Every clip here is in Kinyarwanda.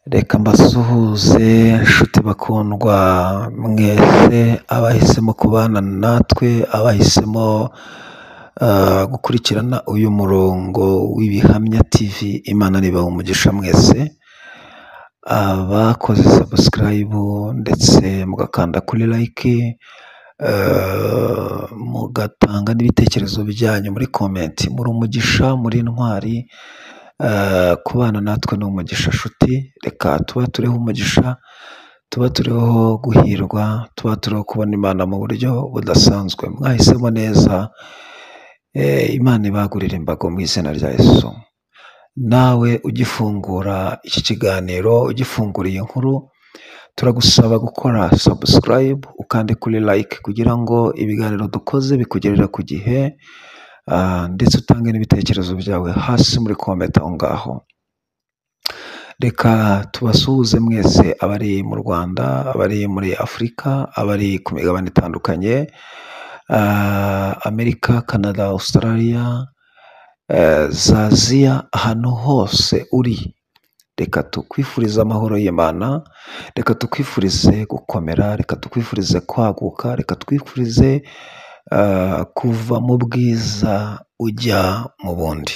Reka mbasuhuze nshuti bakundwa mwese abahisemo kubana natwe, abahisemo gukurikirana uyu murongo w'Ibihamya TV, Imana nibahe umugisha mwese, abakoze subscribe ndetse mugakanda kuri like, mugatanga n'ibitekerezo byanyu muri comment, muri umugisha, muri intwari, kubana natwe ni umugisha nshuti, reka tuba turiho umugisha, tuba turiho guhirwa, tuba turiho kubona Imana mu buryo budasanzwe, mwahisemo neza, Imana ibagurire imbago mu izina rya Yesu. Nawe ugifungura iki kiganiro, ugifungura iyi nkuru, turagusaba gukora subscribe, ukande kuri like kugira ngo ibiganiro dukoze bikugerere ku gihe, ndetse utange n'ibitekerezo byawe hasi muri comment aho ngaho. Reka tubasuhuze mwese abari mu Rwanda, abari muri Afurika, abari ku migabane itandukanye, Amerika, Canada, Australia, za Aziya, ahantu hose uri, reka tukwifurize amahoro y'Imana, reka tukwifurize gukomera, reka tukwifurize kwaguka, reka twifurize kuva mu bwiza ujya mu bundi.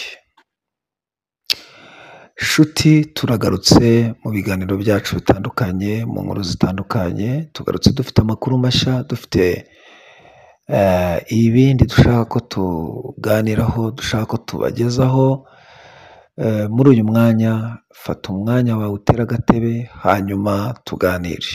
Nshuti, turagarutse mu biganiro byacu bitandukanye, mu nkuru zitandukanye, tugarutse dufite amakuru mashya, dufite ibindi dushaka ko tuganiraho, dushaka ko tubagezaho. Muri uyu mwanya, fata umwanya wawe utere agatebe, hanyuma tuganire.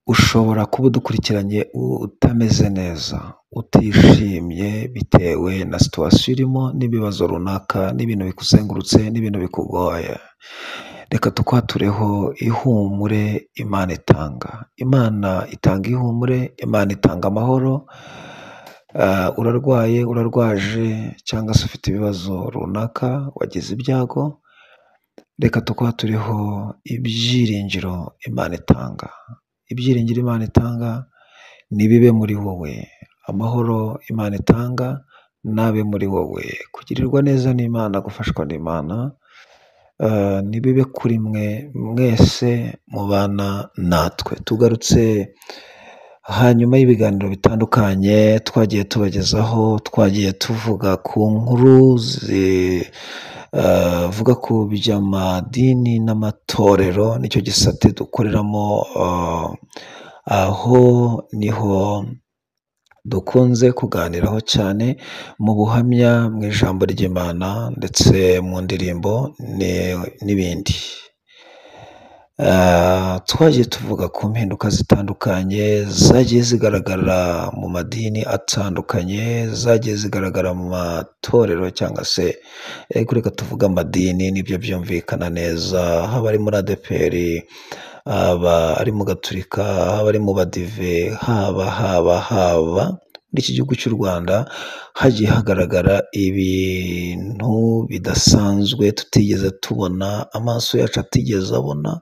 Ushobora kuba udukurikiranye utameze neza, utishimye bitewe na situwasiyo urimo n'ibibazo runaka n'ibintu bikuzengurutse n'ibintu bikugoye. Reka tukwatureho ihumure Imana itanga. Imana itanga ihumure, Imana itanga amahoro. Urarwaye, urarwaje cyangwa se ufite ibibazo runaka, wagize ibyago, reka tukwatureho ibyiringiro Imana itanga. Ibyiringiro Imana itanga nibibe muri wowe, amahoro Imana itanga nabe muri wowe, kugirirwa neza n'Imana, gufashwa n'Imana nibibe kuri mwe mwese mubana natwe. Tugarutse hanyuma y'ibiganiro bitandukanye twagiye tubagezaho, twagiye tuvuga ku nkuru zivuga ku by'amadini n'amatorero, nicyo gisate dukoreramo, aho niho dukunze kuganiraho cyane mu buhamya, mu ijambo ry'Imana ndetse mu ndirimbo n'ibindi. Twagiye tuvuga ku mpinduka zitandukanye zagiye zigaragara mu madini atandukanye, zagiye zigaragara mu matorero cyangwa se reka tuvuge amadini nibyo byumvikana neza, haba ari muri ADEPR, haba ari mu Gaturika, haba ari mu Badive, haba haba haba muri iki gihugu cy'u Rwanda hagiye hagaragara ibintu bidasanzwe tutigeze tubona, amaso yacu atigeze abona,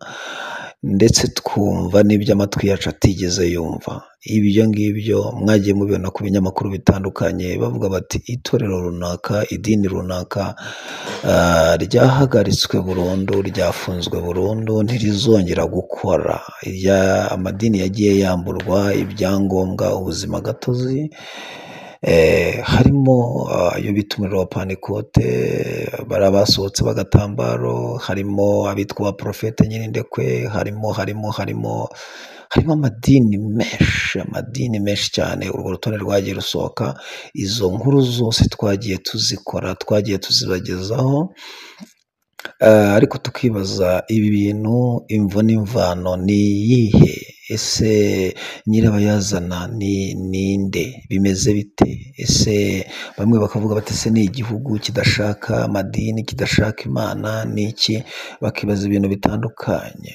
ndetse twumva n'ibyo amatwi yacu atigeze yumva. Ibyo ngibyo mwagiye mubibona ku binyamakuru bitandukanye, bavuga bati itorero runaka, idini runaka ryahagaritswe burundu, ryafunzwe burundu, ntirizongera gukora. Amadini yagiye yamburwa ibyangombwa, ubuzima gatozi, harimo ayo bita umuriro wa Pantekote, bari abasohotse b'agatambaro, harimo abitwa ba Porofete Nyirindekwe, harimo harimo harimo harimo amadini menshi, amadini menshi cyane. Urwo rutonde rwagiye rusohoka, izo nkuru zose twagiye tuzikora, twagiye tuzibagezaho, ariko tukibaza ibi bintu imvo n'imvano ni iyihe? Ese nyirabayazana ni ninde? Bimeze bite? Ese bamwe bakavuga bati ese ni igihugu kidashaka amadini, kidashaka Imana, ni iki? Bakibaza ibintu bitandukanye.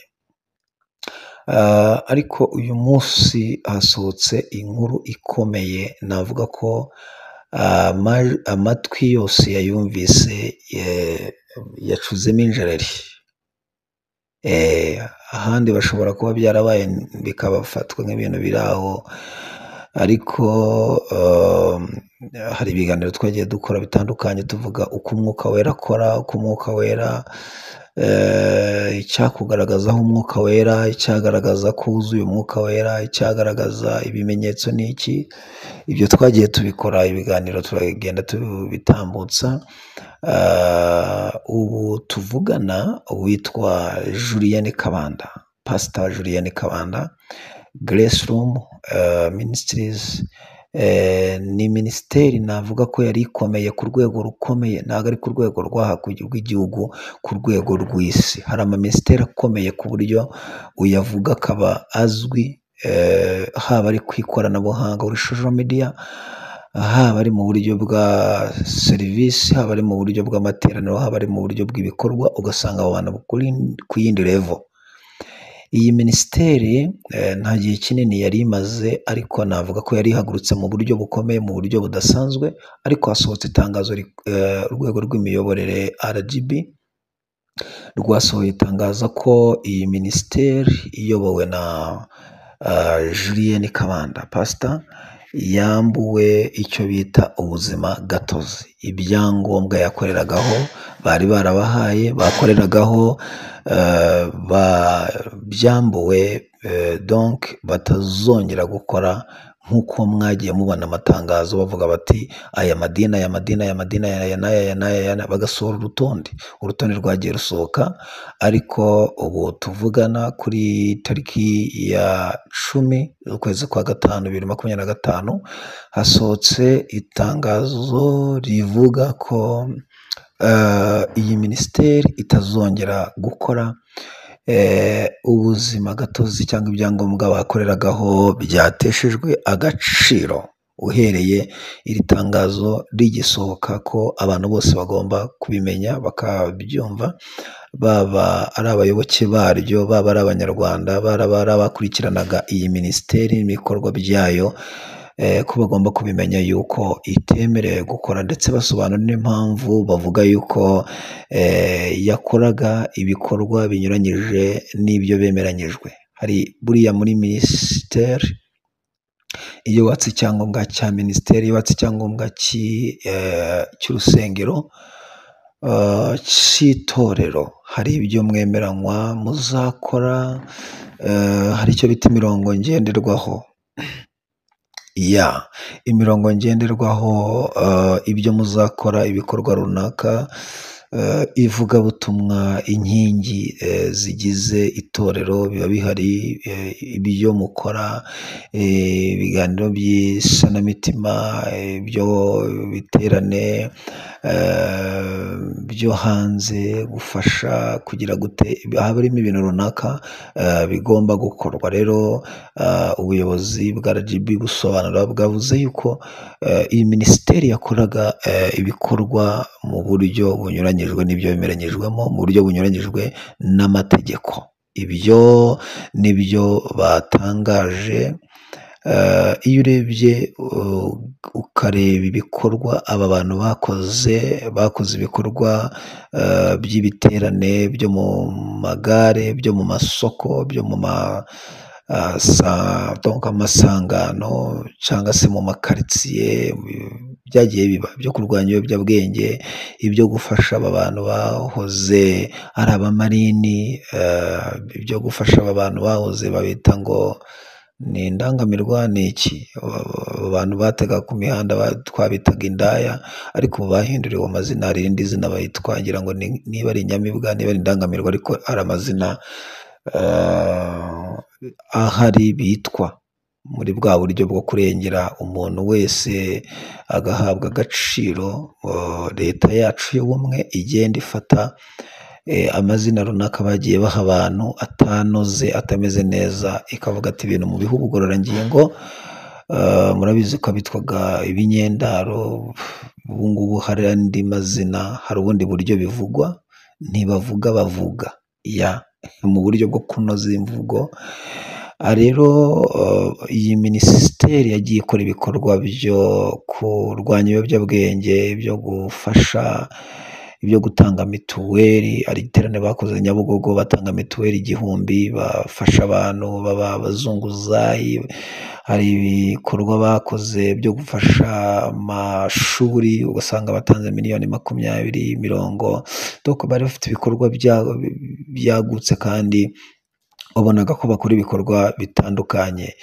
Ariko uyu munsi hasohotse inkuru ikomeye, navuga ko amatwi yose yayumvise yacuzemo injereri. Ahandi bashobora kuba byarabaye bikabafatwa nk'ibintu biri aho, Ariko hari ibiganiro twagiye dukora bitandukanye tuvuga uko umwuka wera akora, uko umwuka wera icyakugaragazaho umwuka wera, icyagaragaza ko wuzuye umwuka wera, icyagaragaza ibimenyetso ni iki. Ibyo twagiye tubikora ibiganiro turagenda tubitambutsa. Ubu tuvugana uwitwa Julienne Kabanda, Pastor Julienne Kabanda, Grace Room Ministries, ni minisiteri navuga ko yari ikomeye ku rwego rukomeye, ntabwo ari ku rwego rw'igihugu, ku rwego rw'isi. Hari amaminisiteri akomeye ku buryo uyavuga akaba azwi, haba ari ku ikoranabuhanga kuri social media, haba ari mu buryo bwa serivisi, haba ari mu buryo bw'amateraniro, haba ari mu buryo bw'ibikorwa, ugasanga abo bantu ku yindi level. Iyi minisiteri nta gihe kinini yari imaze, ariko navuga ko yari ihagurutse mu buryo bukomeye, mu buryo budasanzwe. Ariko hasohotse itangazo, urwego rw'imiyoborere RGB rwasohoye itangazo ko iyi minisiteri iyobowe na Julienne Kabanda Pastor yambuwe icyo bita ubuzima gatozi. Ibyangombwa yakoreragaho bari barabahaye, bakoreragaho byambuwe, donc batazongera gukora nk'uko mwagiye mubona amatangazo bavuga bati aya madini, aya madini, aya madini, aya n'aya n'aya n'aya, bagasohora urutonde. Urutonde rwagiye rusohoka, ariko ubu tuvugana kuri tariki ya 10 z'ukwezi kwa 5 2025, hasohotse itangazo rivuga ko iyi minisiteri itazongera gukora, ubuzima gatozi cyangwa ibyangombwa bakoreragaho byateshejwe agaciro. Uhereye iri tangazo rigisohoka ko abantu bose bagomba kubimenya bakabyumva, baba ari abayoboke baryo, baba ari abanyarwanda, baba ari abakurikiranaga iyi minisiteri n'ibikorwa byayo, ko bagomba kubimenya yuko itemerewe gukora, ndetse basobanura n'impamvu bavuga yuko yakoraga ibikorwa binyuranyije n'ibyo bemeranyijwe. Hari buriya muri minisiteri, iyo watse icyangombwa cya minisiteri, iyo watse icyangombwa cy'urusengero, cy'itorero, hari ibyo mwemeranywa muzakora, hari icyo bita imirongo ngenderwaho. Ya imirongo ngenderwaho, ibyo muzakora, ibikorwa runaka, ivugabutumwa, inkingi zigize itorero biba bihari, ibyo mukora, ibiganiro by'isanamitima, ibyo biterane byo hanze, gufasha kugira gute, haba harimo ibintu runaka bigomba gukorwa. Rero ubuyobozi bwa RGB busobanura, bwavuze yuko iyi minisiteri yakoraga ibikorwa mu buryo bunyuranyijwe n'ibyo bemeranyijwemo, mu buryo bunyuranyijwe n'amategeko. Ibyo nibyo batangaje. Iyo urebye ukareba ibikorwa aba bantu bakoze, bakoze ibikorwa by'ibiterane byo mu magare, byo mu masoko, byo mu amasangano cyangwa se mu makaritsiye, byagiye biba byo kurwanya ibiyobyabwenge, ibyo gufasha aba bantu bahoze ari abamarini, ibyo gufasha aba bantu bahoze babita ngo ni indangamirwa, ni iki, abantu batega ku mihanda twabitaga indaya, ariko ubu bahinduriwe amazina, hari irindi zina bayitwa, ngira ngo niba ari inyamibwa, niba ari indangamirwa, ariko hari amazina ahari bitwa muri bwa buryo bwo kurengera umuntu wese agahabwa agaciro. Leta yacu y'ubumwe igenda ifata amazina runaka bagiye baha abantu atanoze, atameze neza, ikavuga ati ibintu mu bihugu ngororangingo. Murabizi ko abitwaga ibinyendaro, ubu ngubu hari andi mazina, hari ubundi buryo bivugwa, ntibavuga bavuga ya mu buryo bwo kunoza imvugo. Rero iyi minisiteri yagiye ikora ibikorwa byo kurwanya ibiyobyabwenge, byo gufasha ibyo gutanga mituweli. Hari igiterane bakoze Nyabugogo batanga mituweli 1000, bafasha abantu baba abazunguzayi. Hari ibikorwa bakoze byo gufasha amashuri, ugasanga batanze miliyoni 20, 40. Donc bari bafite ibikorwa byagutse kandi wabonaga ko bakora ibikorwa bitandukanye.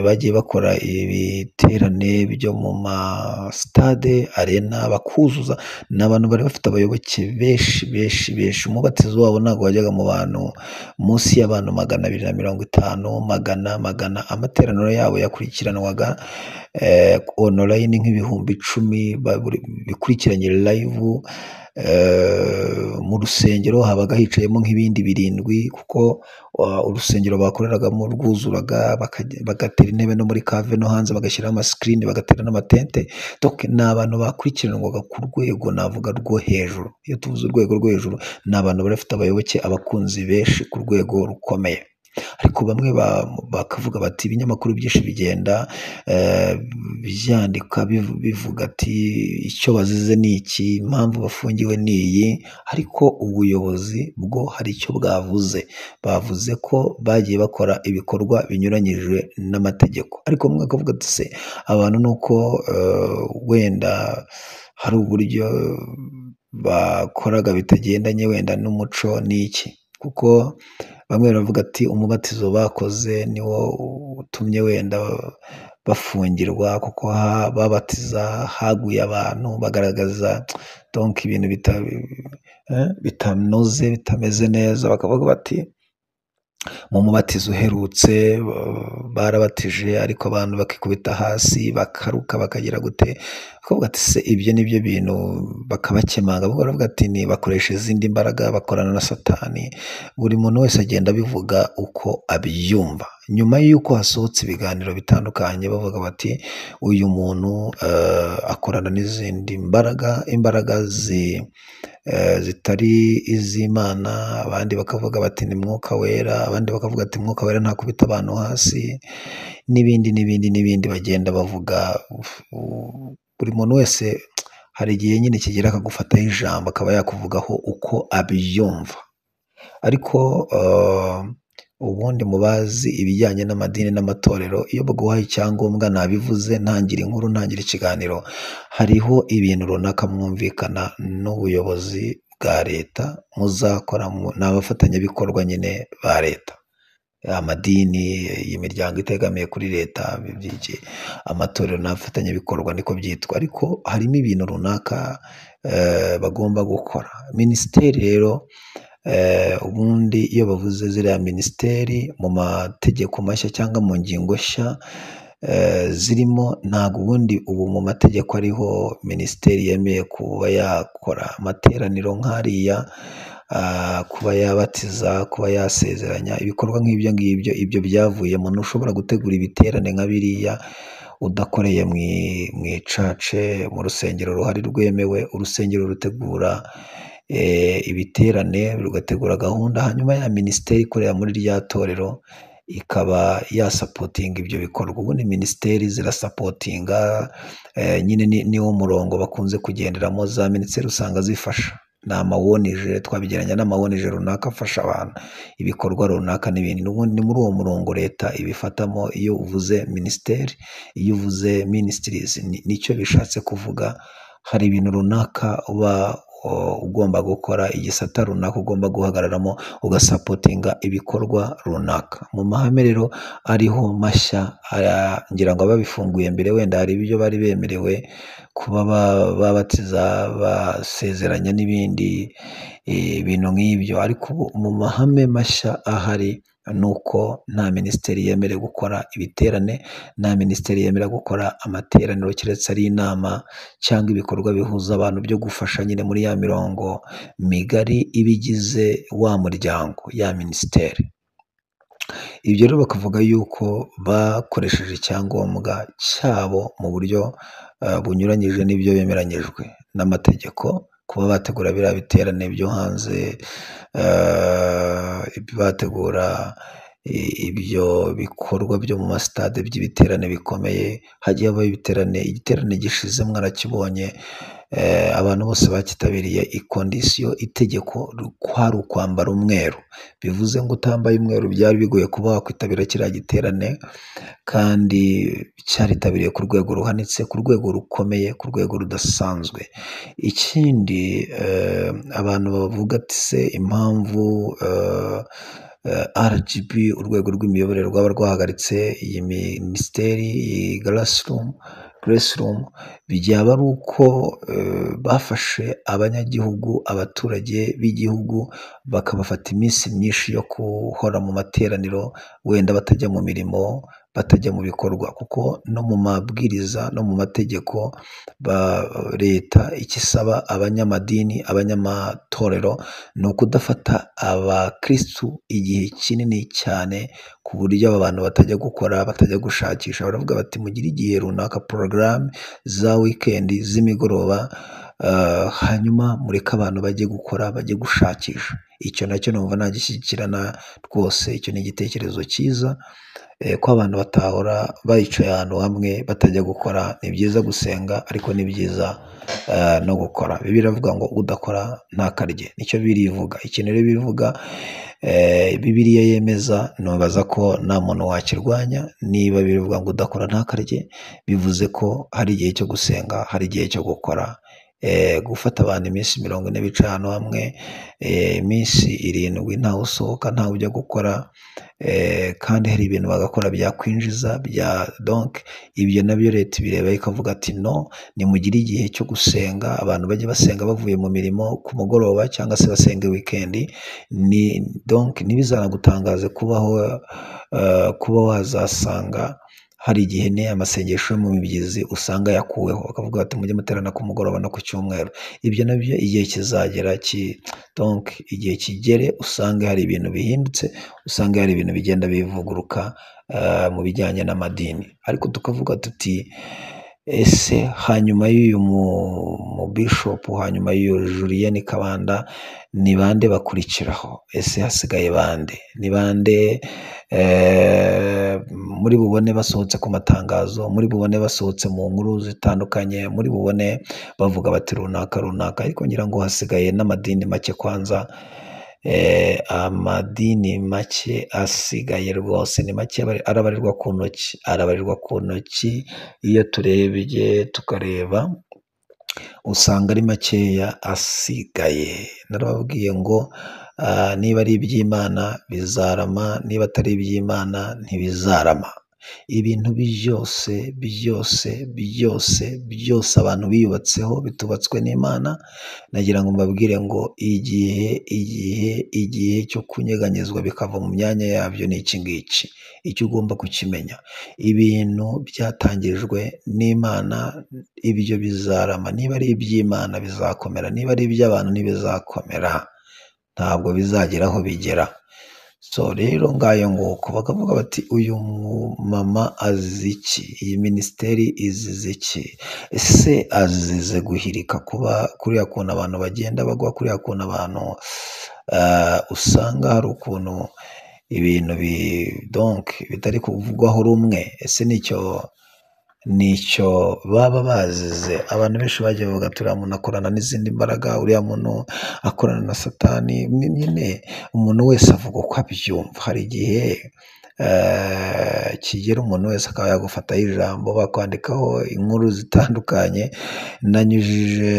Bagiye bakora ibiterane byo mu masitade, arena, bakuzuza. Ni abantu bari bafite abayoboke benshi benshi benshi. Umubatizo wabo ntabwo wajyaga mu bantu munsi y'abantu 250, magana magana. Amateraniro yabo yakurikiranwaga online nk'ibihumbi 10 bikurikiranye live. Mu rusengero habaga hicayemo nk'ibindi 7, kuko urusengero bakoreragamo rwuzuraga, bagatera intebe no muri cave no hanze, bagashyiraho amasikirini, bagatera n'amatente. Donc ni abantu bakurikiranwaga ku rwego navuga rwo hejuru. Iyo tuvuze urwego rwo hejuru, ni abantu bari bafite abayoboke, abakunzi benshi ku rwego rukomeye. Ariko bamwe bakavuga bati ibinyamakuru byinshi bigenda byandika bivuga ati icyo bazize ni iki, impamvu bafungiwe ni iyi. Ariko ubuyobozi bwo hari icyo bwavuze, bavuze ko bagiye bakora ibikorwa binyuranyije n'amategeko. Ariko bamwe bakavuga ati se abantu ni uko wenda hari uburyo bakoraga bitagendanye wenda n'umuco n'iki, kuko bamwe baravuga ati umubatizo bakoze niwo utumye wenda bafungirwa, kuko babatiza haguye abantu, bagaragaza donc ibintu bitanoze, bitameze neza. Bakavuga bati mu mubatizo uherutse barabatije ariko abantu bakikubita hasi bakaruka bakagira gute. Bakavuga ati se ibyo ni byo bintu, bakabakemanga. Bakavuga ati ni bakoresha izindi mbaraga, bakorana na Satani. Buri muntu wese agenda abivuga uko abyumva. Nyuma y'uko hasohotse ibiganiro bitandukanye bavuga bati uyu muntu akorana n'izindi mbaraga, imbaraga zitari iz'Imana. Abandi bakavuga bati ni Mwuka Wera, abandi bakavuga ati Mwuka Wera ntakubita abantu hasi, n'ibindi n'ibindi n'ibindi bagenda bavuga. Buri muntu wese hari igihe nyine kigera akagufataho ijambo akaba yakuvugaho uko abyumva. Ariko ubundi mu bazi ibijyanye n'amadini n'amatorero, iyo baguhaye icyangombwa, nabivuze ntangira inkuru, ntangira ikiganiro, hariho ibintu runaka mwumvikana n'ubuyobozi bwa leta muzakora, ni abafatanyabikorwa nyine ba leta, amadini, imiryango itegamiye kuri leta, amatorero n'abafatanyabikorwa niko byitwa. Ariko harimo ibintu runaka bagomba gukora. Minisiteri rero ubundi iyo bavuze ziriya minisiteri mu mategeko mashya cyangwa mu ngingo nshya zirimo, ntabwo ubundi ubu mu mategeko ariho minisiteri yemeye kuba yakora amateraniro nk'ariya, kuba yabatiza, kuba yasezeranya, ibikorwa nk'ibyo ngibyo. Ibyo byavuyemo. Ntushobora gutegura ibiterane nka biriya udakoreye mu icace, mu rusengero ruhari rwemewe. Urusengero rutegura ibiterane, rugategura gahunda, hanyuma ya minisiteri ikorera muri rya torero ikaba yasapotinga ibyo bikorwa. Ubundi minisiteri zirasapotinga nyine, niwo murongo bakunze kugenderamo. Za minisiteri usanga zifasha, ni amawonije, twabigereranya n'amawonije runaka afasha abantu ibikorwa runaka n'ibindi. N'ubundi ni muri uwo murongo leta ibifatamo. Iyo uvuze minisiteri, iyo uvuze minisitirizi, nicyo bishatse kuvuga. Hari ibintu runaka uba ugomba gukora, igisata runaka ugomba guhagararamo, ugasapotinga ibikorwa runaka. Mu mahame rero ariho mashya, ngira ngo ababifunguye mbere wenda hari ibyo bari bemerewe kuba babatiza, basezeranya n'ibindi bintu nk'ibyo. Ariko ubu mu mahame mashya ahari ni uko nta minisiteri yemerewe gukora ibiterane, nta minisiteri yemerewe gukora amateraniro, keretse ari inama cyangwa ibikorwa bihuza abantu byo gufasha nyine muri ya mirongo migari ibigize wa muryango, ya minisiteri. Ibyo rero bakavuga yuko bakoresheje icyangombwa cyabo mu buryo bunyuranyije n'ibyo bemeranyijwe n'amategeko, kuba bategura biriya biterane byo hanze, bategura ibyo bikorwa byo mu masitade by'ibiterane bikomeye. Hagiye habaho ibiterane, igiterane gishize mwarakibonye, abantu bose bakitabiriye. Ikondisiyo, itegeko kwari ukwambara umweru, bivuze ngo utambaye umweru byari bigoye kuba wakwitabira kiriya giterane, kandi cyaritabiriye ku rwego ruhanitse, ku rwego rukomeye, ku rwego rudasanzwe. Ikindi abantu bavuga ati se impamvu RGB, urwego rw'imiyoborere rwaba rwahagaritse iyi minisiteri, iyi Grace Room, byaba ari uko bafashe abanyagihugu, abaturage b'igihugu, bakabafata iminsi myinshi yo guhora mu materaniro, wenda batajya mu mirimo, batajya mu bikorwa, kuko no mu mabwiriza no mu mategeko leta icyo isaba abanyamadini, abanyamatorero ni ukudafata abakirisitu igihe kinini cyane, ku buryo aba bantu batajya gukora, batajya gushakisha. Baravuga bati mugire igihe runaka, porogaramu za wikendi z'imigoroba, hanyuma mureke abantu bajye gukora, bajye gushakisha. Icyo nacyo numva nagishyigikirana rwose, icyo ni igitekerezo cyiza, ko abantu batahora bicaye ahantu hamwe batajya gukora. Ni byiza gusenga, ariko ni byiza no gukora. Bibiliya iravuga ngo udakora ntakarye, nicyo Bibiliya ivuga. Ikintu rero bivuga, Bibiliya yemeza, nubaza ko nta muntu wakirwanya. Niba bivuga ngo udakora ntakarye, bivuze ko hari igihe cyo gusenga, hari igihe cyo gukora. Gufata abantu iminsi 40 bicaye ahantu hamwe, iminsi 7 ntawe usohoka, ntawe ujya gukora, kandi hari ibintu bagakora byakwinjiza bya donc, ibyo nabyo leta ibireba ikavuga ati no, nimugire igihe cyo gusenga, abantu bajye basenga bavuye mu mirimo ku mugoroba, cyangwa se basenge wikendi. Ni donc ntibizanagutangaze kubaho, kuba wazasanga hari igihe ne amasengesho yo mu mibyizi usanga yakuweho, bakavuga bati mujye muterana ku mugoroba no ku cyumweru. Ibyo nabyo igihe kizagera donc igihe kigere usange hari ibintu bihindutse, usange hari ibintu bigenda bivuguruka mu bijyanye n'amadini. Ariko tukavuga tuti ese hanyuma y'uyu mu bishop, hanyuma y'uyu Julienne Kabanda, ni bande bakurikiraho? Ese hasigaye bande? Ni bande muri bubone basohotse ku matangazo, muri bubone basohotse mu nkuru zitandukanye, muri bubone bavuga bati runaka runaka? Ariko ngira ngo hasigaye n'amadini make kwanza, amadini make asigaye rwose ni make, arabarirwa ku ntoki, arabarirwa ku ntoki. Iyo turebye tukareba usanga ari makeya asigaye. Narababwiye ngo niba ari iby'Imana bizarama, niba atari iby'Imana ntibizarama. Ibintu byose byose byose byose abantu biyubatseho bitubatswe n'Imana, nagira ngo mbabwire ngo igihe igihe igihe cyo kunyeganyezwa bikava mu myanya yabyo ni iki ngiki. Icyo ugomba kukimenya, ibintu byatangijwe n'Imana ibyo bizarama, niba ari iby'Imana bizakomera, niba ari iby'abantu ntibizakomera, ntabwo bizagera aho bigera. So rero ngayo nguko bakavuga bati uyu mama azi iki, iyi minisiteri izize iki, ese azize guhirika kuba kuriya kuntu abantu bagenda bagwa, kuriya kuntu abantu usanga hari ukuntu ibintu donc bitari kuvugwaho rumwe, ese nicyo baba bazize? Abantu benshi bagiye bavuga ati uriya muntu akorana n'izindi mbaraga, uriya muntu akorana na satani. Nyine umuntu wese avuga uko abyumva. Hari igihe kigera umuntu wese akaba yagufataho ijambo, bakwandikaho inkuru zitandukanye. Nanyujije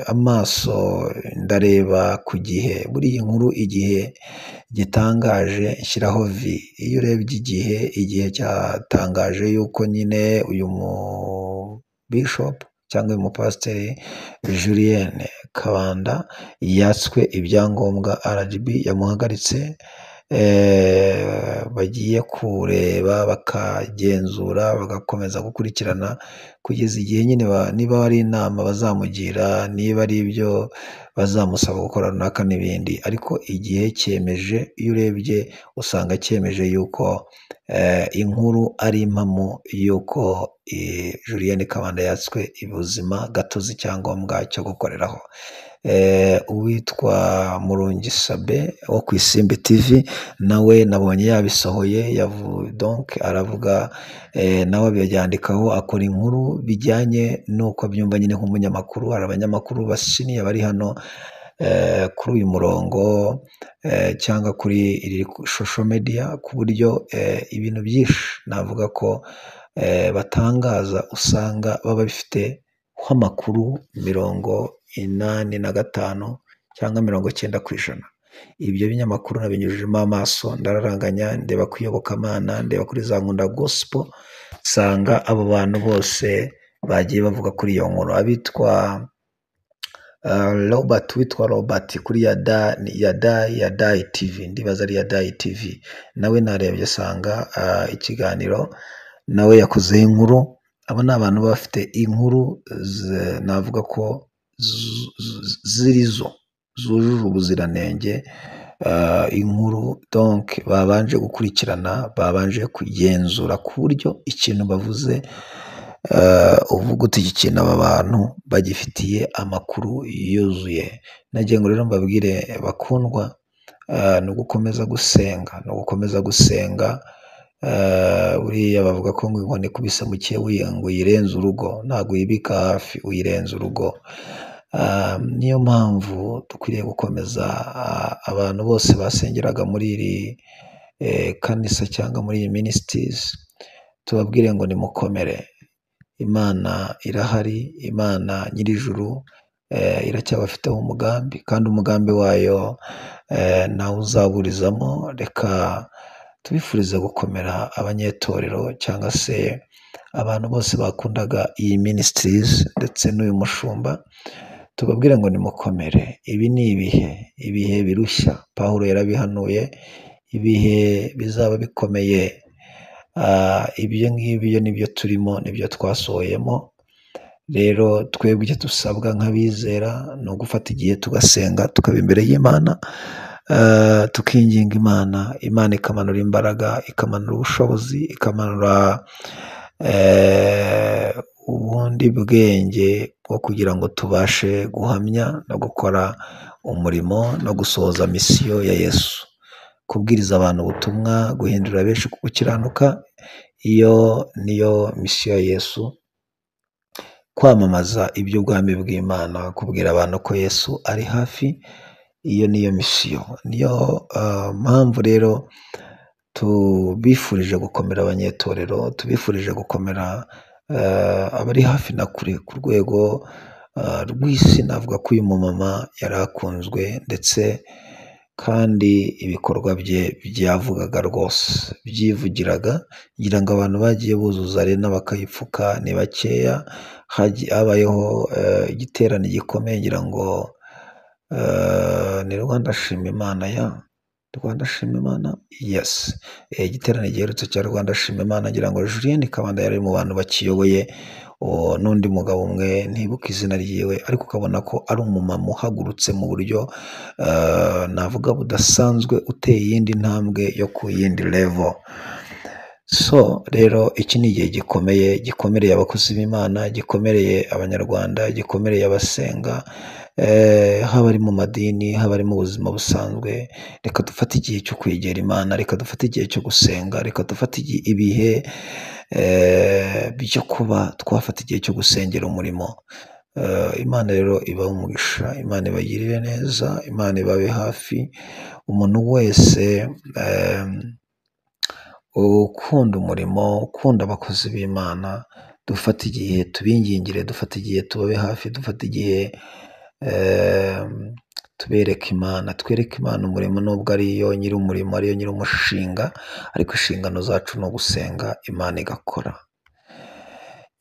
amaso ndareba ku gihe, buriya inkuru igihe gitangaje nshyiraho vi. Iyo urebye igihe cyatangaje yuko nyine uyu mu bishop cyangwa uyu mupasiteri Julienne Kabanda yatswe ibyangombwa, RGB yamuhagaritse, bagiye kureba bakagenzura bagakomeza gukurikirana kugeza igihe nyine niba ari inama bazamugira, niba ari ibyo bazamusaba gukora runaka n'ibindi. Ariko igihe cyemeje, iyo urebye usanga cyemeje yuko inkuru ari impamo yuko Julienne Kabanda yatswe ubuzima gatozi, icyangombwa cyo gukoreraho. Uwitwa Murungi Sabe wo ku Isimbi TV nawe nabonye yabisohoye, donc aravuga, nawe abyandikaho, akora inkuru bijyanye n'uko abyumva nyine nk'umunyamakuru. Hari abanyamakuru basiniye bari hano kuri uyu murongo cyangwa kuri iri social media, ku buryo ibintu byinshi navuga ko batangaza usanga baba bifite nk'amakuru 85 cyangwa 90%. Ibyo binyamakuru nabinyujijemo amaso, ndararanganya, ndeba ku Iyobokamana, ndeba kuri za Nkunda Gospel, nsanga abo bantu bose bagiye bavuga kuri iyo nkuru. Abitwa Robert, witwa Robert kuri Yadayi TV, ndibaza ari Yadayi TV, nawe narebye asanga ikiganiro nawe yakozeho inkuru. Abo ni abantu baba bafite inkuru navuga ko zirizo zujuje ubuziranenge, inkuru donc babanje gukurikirana, babanje kugenzura ku buryo ikintu bavuze uvuga uti iki kintu aba bantu bagifitiye amakuru yuzuye. Nagira ngo rero mbabwire bakundwa, ni ugukomeza gusenga, ni ugukomeza gusenga. Buriya bavuga ko ngo inkoni ikubise mu kibuye ngo uyirenze urugo, ntabwo uyibika hafi, uyirenze urugo. Niyo mpamvu dukwiriye gukomeza. Abantu bose basengeraga muri iri kanisa cyangwa muri iyi ministries, tubabwire ngo nimukomere, Imana irahari, Imana nyir'ijuru iracyabafiteho umugambi, kandi umugambi wayo ntawe uzaburizamo. Reka tubifurize gukomera abanyetorero cyangwa se abantu bose bakundaga iyi ministries ndetse n'uyu mushumba, tubabwire ngo nimukomere. Ibi ni ibihe, ibihe birushya, Pawulo yarabihanuye, ibihe bizaba bikomeye. Ibyo ngibyo nibyo turimo, nibyo twasohoyemo. Rero twebwe icyo dusabwa nk'abizera ni ugufata igihe tugasenga, tukaba imbere y'Imana, tukinginga Imana, Imana ikamanura imbaraga, ikamanura ubushobozi, ikamanura ubundi bwenge bwo kugira ngo tubashe guhamya no gukora umurimo no gusohoza misiyo ya Yesu, kubwiriza abantu ubutumwa, guhindura benshi ku gukiranuka. Iyo niyo misiyo ya Yesu, kwamamaza iby'ubwami bw'Imana, kubwira abantu ko Yesu ari hafi. Iyo niyo misiyo. Niyo mpamvu rero tubifurije gukomera abanyetorero, tubifurije gukomera abari hafi na kure ku rwego rw'isi. Navuga ko uyu mumama yari akunzwe, ndetse kandi ibikorwa bye byavugaga rwose, byivugiraga. Ngira ngo abantu bagiye buzuza arena bakayipfuka ni bakeya. Habayeho igiterane gikomeye, ngira ngo ni Rwanda Shima Imana, ya Rwanda Shima Imana, yes, igiterane giherutse cya Rwanda Shima Imana, ngira ngo Julienne Kabanda yari mu bantu bakiyoboye, n'undi mugabo umwe ntibuka izina ryiwe, ariko ukabona ko ari umumama uhagurutse mu buryo navuga budasanzwe, uteye iyindi ntambwe yo ku yindi level. So rero iki ni igihe gikomeye, gikomereye abakozi b'Imana, gikomereye Abanyarwanda, gikomereye abasenga, haba ari mu madini, haba ari mu buzima busanzwe. Reka dufate igihe cyo kwegera Imana, reka dufate igihe cyo gusenga, reka dufate ibihe byo kuba twafata igihe cyo gusengera umurimo. Imana rero ibahe umugisha, Imana ibagirire neza, Imana ibabe hafi. Umuntu wese ukunda umurimo, ukunda abakozi b'Imana, dufate igihe tubingingire, dufate igihe tubabe hafi, dufate igihe tubereke Imana, twereke Imana umurimo, nubwo ariyo nyir'umurimo, ariyo nyir'umushinga, ariko inshingano zacu ni ugusenga Imana igakora.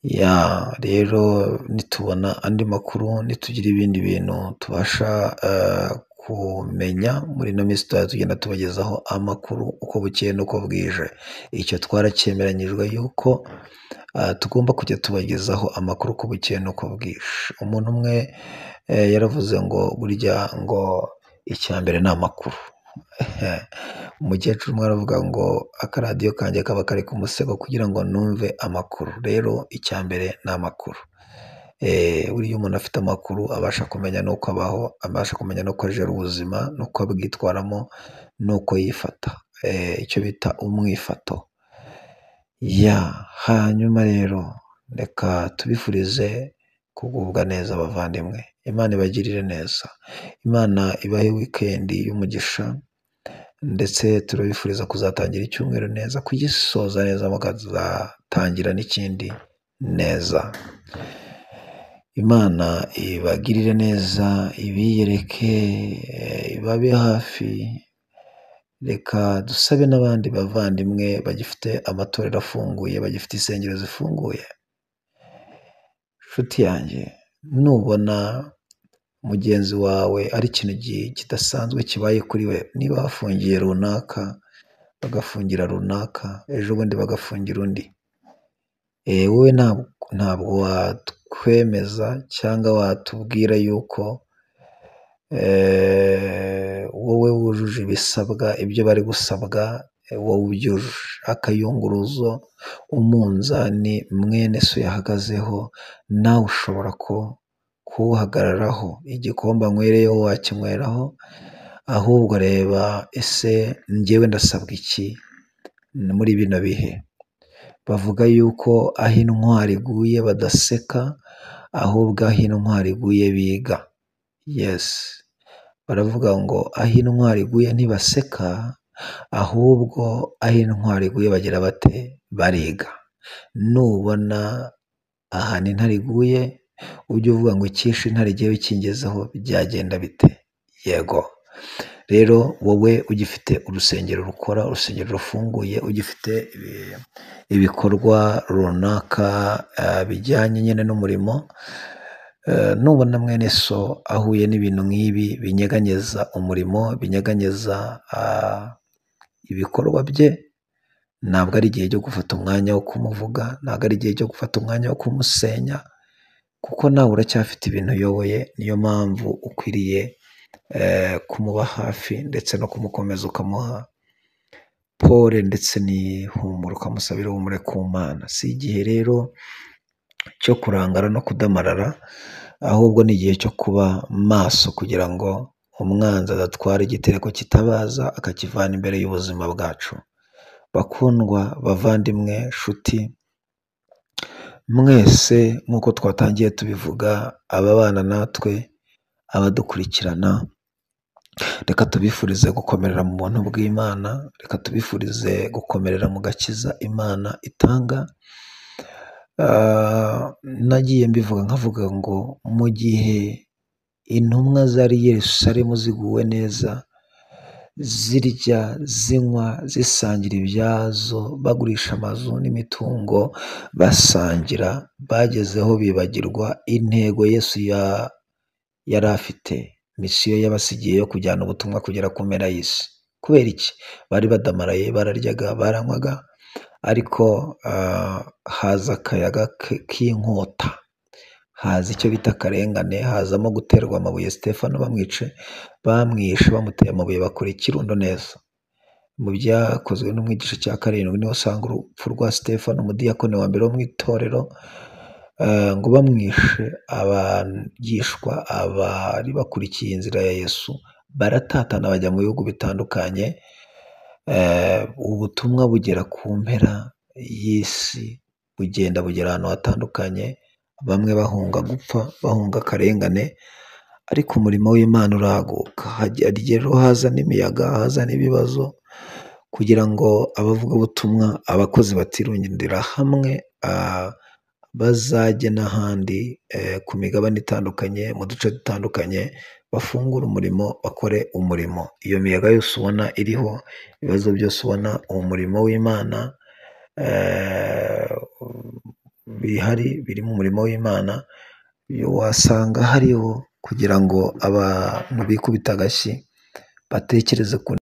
Ya rero nitubona andi makuru, nitugira ibindi bintu tubasha kumenya muri ino minsi, tuzajya tugenda tubagezaho amakuru uko bukeye n'uko bwije. Icyo twaracyemeranyijwe yuko tugomba kujya tubagezaho amakuru uko bukeye n'uko bwije. Umuntu umwe yaravuze ngo burya ngo icya mbere ni amakuru. Umukecuru umwe aravuga ngo akaradiyo kanjye kaba kari ku musego kugira ngo numve amakuru. Rero icya mbere ni amakuru. Buriya umuntu afite amakuru abasha kumenya n'uko abaho, abasha kumenya n'uko ajera ubuzima, n'uko abwitwaramo, n'uko yifata, icyo bita umwifato. Hanyuma rero reka tubifurize kugubwa neza abavandimwe, Imana ibagirire neza, Imana ibahe wikendi y'umugisha, ndetse turabifuriza kuzatangira icyumweru neza, kugisoza neza, mukazatangira n'ikindi neza. Imana ibagirire neza, ibiyereke, ibabe hafi. Reka dusabe n'abandi bavandimwe bagifite amatorero afunguye, bagifite insengero zifunguye. Nshuti yanjye, nubona mugenzi wawe ari ikintu kidasanzwe kibaye kuri we, niba bafungiye runaka, bagafungira runaka, ejo bundi bagafungira undi, wowe ntabwo watwemeza cyangwa watubwira yuko wowe wujuje ibisabwa, ibyo bari gusabwa wowe ubyujuje. Akayunguruzo, umunzani mwene so yahagazeho, nawe ushobora kuwuhagararaho. Igikombe anywereyeho wakinyweraho, ahubwo reba ese njyewe ndasabwa iki muri bino bihe. Bavuga yuko aho intwari iguye badaseka, ahubwo aho intwari iguye biga. Yes, baravuga ngo aho intwari iguye ntibaseka, ahubwo aho intwari iguye bagira bate? Bariga. Nubona ahantu intare iguye, ujye uvuga ngo icyishe intare igiye bikingezeho byagenda bite? Yego. Rero wowe ugifite urusengero rukora, urusengero rufunguye, ugifite ibikorwa runaka bijyanye nyine n'umurimo, nubona mwene so ahuye n'ibintu nk'ibi binyeganyeza umurimo, binyeganyeza ibikorwa bye, ntabwo ari igihe cyo gufata umwanya wo kumuvuga, ntabwo ari igihe cyo gufata umwanya wo kumusenya, kuko nawe uracyafite ibintu uyoboye. Niyo mpamvu ukwiriye kumuba hafi ndetse no kumukomeza, ukamuha pole ndetse n'ihumure, ukamusabira ihumure ku Mana. Si igihe rero cyo kurangara no kudamarara, ahubwo ni igihe cyo kuba maso kugira ngo umwanzi adatwara igitereko kitabaza akakivana imbere y'ubuzima bwacu. Bakundwa, bavandimwe, nshuti, mwese nk'uko twatangiye tubivuga, ababana natwe, abadukurikirana, reka tubifurize gukomerera mu buntu bw'Imana, reka tubifurize gukomerera mu gakiza Imana itanga. Nagiye mbivuga nkavuga ngo mu gihe intumwa zari Yerusalemu ziguwe neza, zirya, zinywa, zisangira ibyazo, bagurisha amazu n'imitungo, basangira, bagezeho bibagirwa intego Yesu yari afite, misiyo yabasigiye yo kujyana ubutumwa kugera ku mpera y'isi. Kubera iki? Bari badamaraye, bararyaga, baranywaga, ariko haza akayaga k'inkota, haza icyo bita akarengane, hazamo guterwa amabuye. Stefano bamwishe bamuteye amabuye, bakora ikirundo neza. Mu byakozwe n'umwigisha cya 7 niho usanga urupfu rwa Stefano, umudiyakoni wa mbere wo mu itorero, ngo bamwishe abigishwa abari bakurikiye inzira ya Yesu baratatana bajya mu bihugu bitandukanye. Ubutumwa bugera ku mpera y'isi, bugenda bugera ahantu hatandukanye, bamwe bahunga gupfa, bahunga akarengane, ariko umurimo w'Imana uraguka. Rero haza n'imiyaga, haza n'ibibazo, kugira ngo abavugabutumwa, abakozi batirundira hamwe, bazajye n'ahandi ku migabane itandukanye, mu duce dutandukanye, bafungure umurimo, bakore umurimo. Iyo miyaga yose ubona iriho, ibibazo byose ubona, uwo murimo w'Imana bihari, biri mu murimo w'Imana, wasanga hariho kugira ngo abantu bikubita agashyi batekereze ku